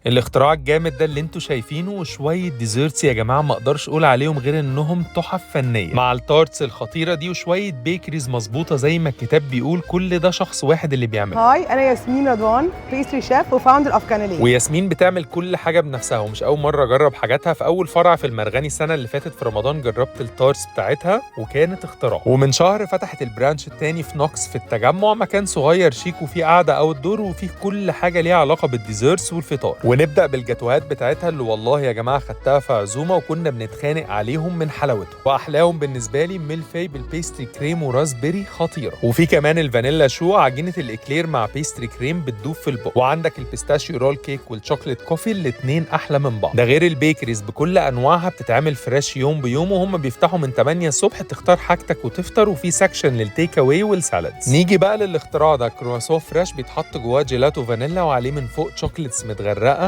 الاختراع الجامد ده اللي انتوا شايفينه وشوية desserts يا جماعة ما اقدرش اقول عليهم غير انهم تحف فنية، مع ال tarts الخطيرة دي وشوية bakeries مظبوطة زي ما الكتاب بيقول. كل ده شخص واحد اللي بيعمله. Hi، انا ياسمين رضوان، pastry chef و founder of كانالي. وياسمين بتعمل كل حاجة بنفسها، ومش اول مرة اجرب حاجاتها. في اول فرع في المرغني السنة اللي فاتت في رمضان جربت ال tarts بتاعتها وكانت اختراع. ومن شهر فتحت ال branch التاني في نوكس في التجمع، مكان صغير شيك وفيه قعدة outdoor وفيه كل حاجة ليها علاقة بال desserts والفطار. ونبدا بالجاتوهات بتاعتها اللي والله يا جماعة خدتها في عزومة وكنا بنتخانق عليهم من حلاوتهم. واحلاهم بالنسبة لي mille-feuille بال pastry cream و raspberry، خطيره. وفي كمان ال vanilla choux، عجينه الاكلير مع pastry cream بتدوب في البق. وعندك ال pistachio roll cake وال chocolate coffee، الاثنين احلى من بعض. ده غير ال bakeries بكل انواعها بتتعمل fresh يوم بيوم، وهم بيفتحوا من 8 الصبح، تختار حاجتك وتفطر، وفي section لل take away وال salads. نيجي بقى للاختراع ده، كرواسون fresh بيتحط جواه جيلاتو فانيلا وعليه من فوق chocolates متغرقه.